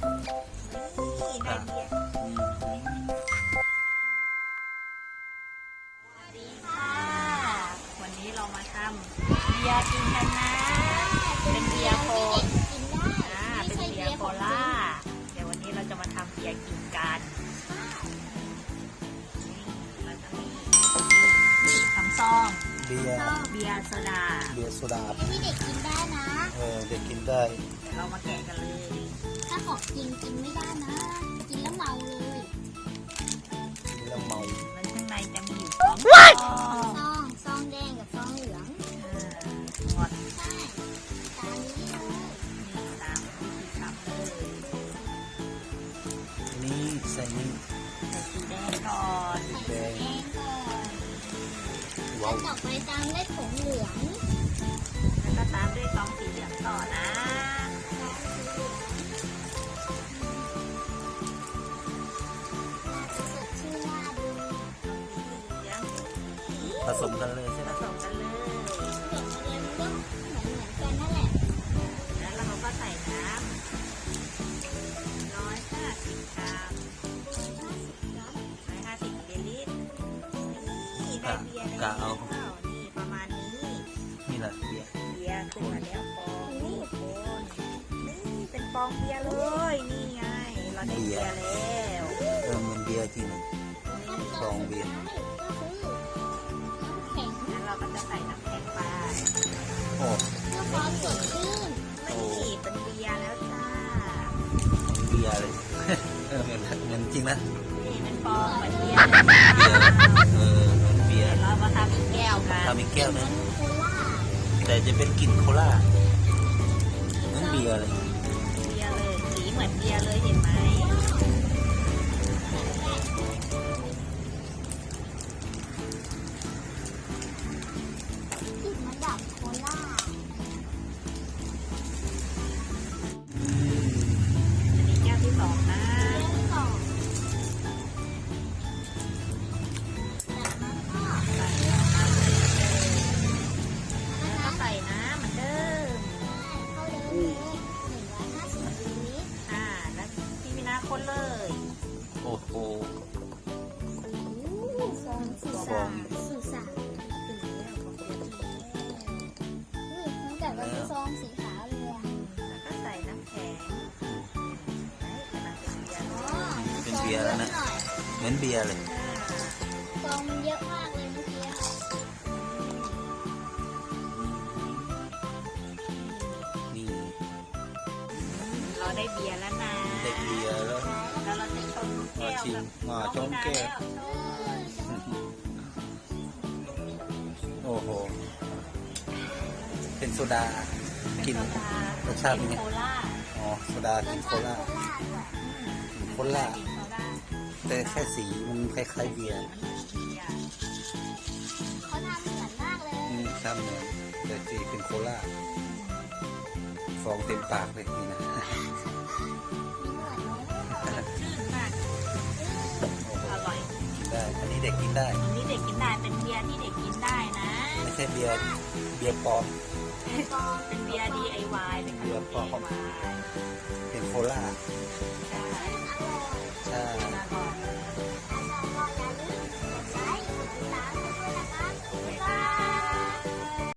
ນີ້ ໄດ້ເບຍ ອືມ ສະຫວັດດີຄ່ະ ວັນນີ້ເຮົາມາທຳເບຍກິນກັນນະ ເປັນເບຍໂຄ ອ່າ ເປັນເບຍໂຄລາ ດຽວວັນນີ້ເຮົາຈະມາທຳເບຍກິນກັນ ນີ້ ເຮົາຈະມີ ນີ້ ສອງຊອງ ເບຍ ເບຍໂຊດາ ເບຍໂຊດາ ທີ່ເດັກກິນໄດ້ນະ ເອີ ເດັກກິນໄດ້ ດຽວເຮົາມາແກະກັນເລີຍ ຖ້າຂອງກິນກິນໄມ່ໄດ້ນະ ກິນແລ້ວເມົາເລີຍ ກິນແລ້ວເມົາ ມັນຂ້າງໃນຈະມີຢູ່ສອງຊອງ ຊອງ ຊອງແດງກັບຊອງເຫຼືອງ ເອີ ໝົດ ໃຊ່ ຕາມນີ້ເລີຍ ນີ້ ຕາມວິທີທຳເລີຍ ນີ້ໃສ່ນີ້ ໃສ່ສີແດງກ່ອນ ສີແດງ ໃສ່ສີແດງກ່ອນ ວ້າວ ແລ້ວຕໍ່ໄປຕາມດ້ວຍຜົງເຫຼືອງ ແລ້ວກໍຕາມດ້ວຍຊອງສີເຫຼືອງຕໍ່ນະ ຊອງສີເຫຼືອງ ໜ້າຈະສົດຊື່ນໜ້າດູ ຜະສົມກັນເລີຍໃຊ່ໄໝ? ຜະສົມກັນເລີຍ ເຫຼືອງມັນກໍເຫຼືອງເໝືອນກັນນັ້ນແຫຼະ ແລ້ວເຮົາກໍໃສ່ນ້ຳ ຮ້ອຍຫ້າສິບກຣາມ ຮ້ອຍຫ້າສິບກຣາມ ຮ້ອຍຫ້າສິບມິນລີລິດ ນີ້ ໄດ້ເບຍແລ້ວ ກະເອົາ ນີ້ ປະມານນີ້ ນີ້ລະເບຍ ເບຍຂຶ້ນມາແລ້ວ ປອງ ນີ້ ນີ້ ເປັນປອງເບຍເລີຍ ນີ້ໄງ ເຮົາໄດ້ເບຍແລ້ວ ເອີ ມັນເບຍຈິງ ປອງເບຍ ແລ້ວເຮົາກໍຈະໃສ່ນ້ຳແຂງໄປ ໂອ້ ເພື່ອຄວາມສົດຊື່ນ ນີ້ ເປັນເບຍແລ້ວຈ້າ ເບຍເລີຍ ເອີ ເໝືອນ ເໝືອນຈິງນະ ນີ້ແມ່ນປອງເບຍ ເບຍ ເອີ ເໝືອນເບຍ ດຽວເຮົາມາທຳອີກແກ້ວກັນ ທຳອີກແກ້ວໜຶ່ງ ໂຄລາ ແຕ່ຈະເປັນກິ່ນໂຄລາ ເໝືອນເບຍເລີຍ ເບຍເລີຍ ສີເໝືອນເບຍເລີຍ ເຫັນໄໝ? ກິ່ນມັນດັບໂຄລາ ອັນນີ້ແກ້ວທີສອງນະ ແກ້ວທີສອງ ແລ້ວກໍໃສ່ນ້ຳເດີ ເຂົ້າເດີ ໜຶ່ງຮ້ອຍຫ້າສິບມິນລີລິດ ອ່າ ແລ້ວພີ່ມີນາຄົນເລີຍ ໂອ້ໂຫ ໂອ້ ຊອງສີສາ ຊອງສີສາ ຂຶ້ນແລ້ວ ຂອງເພິ່ນຂຶ້ນແລ້ວ ນີ້ ມັນແບບວ່າມີຊອງສີຂາວເລີຍ ແລ້ວກໍໃສ່ນ້ຳແຂງ ເປັນເບຍແລ້ວນະ ເໝືອນເບຍເລີຍ ຊອງມັນເຍອະມາກເລີຍເມື່ອກີ້ ນີ້ ເຮົາໄດ້ເບຍແລ້ວນະ ໄດ້ເບຍແລ້ວ ແລ້ວເຮົາຈະຊົງແກ້ວ ມາຊິມ ມາຊົງແກ້ວ ໂອ້ໂຫ ເປັນໂຊດາ ກິ່ນ ລົດຊາດເປັນຫຍັງ? ໂຄລາ ອໍ ໂຊດາກິ່ນໂຄລາ ໂຄລາ ແຕ່ແຄ່ສີມັນຄ້າຍໆເບຍ ເຂົາທຳເໝືອນມາກເລີຍ ອືມ ທຳເໝືອນ ແຕ່ສີເປັນໂຄລາ ຟອງເຕັມປາກເລີຍນີ້ນະ ສດຊື່ນມາກ ອະລ່ອຍ ກິນໄດ້ ອັນນີ້ເດັກກິນໄດ້ ອັນນີ້ເດັກກິນໄດ້ ເປັນເບຍທີ່ເດັກກິນໄດ້ນະ ໄມ່ໃຊ່ເບຍ ເບຍປອມ ເປັນເບຍດີໄອວາຍ ເປັນເບຍປອມ ເປັນໂຄລາ ໃຊ່ ອະລ່ອຍ ໃຊ່ ອະລ່ອຍ ຖ້າຊອບກໍຢ່າລືມກົດໄລ ກົດຕິດຕາມ ກົດຕິດຕາມ ບາຍບາຍ.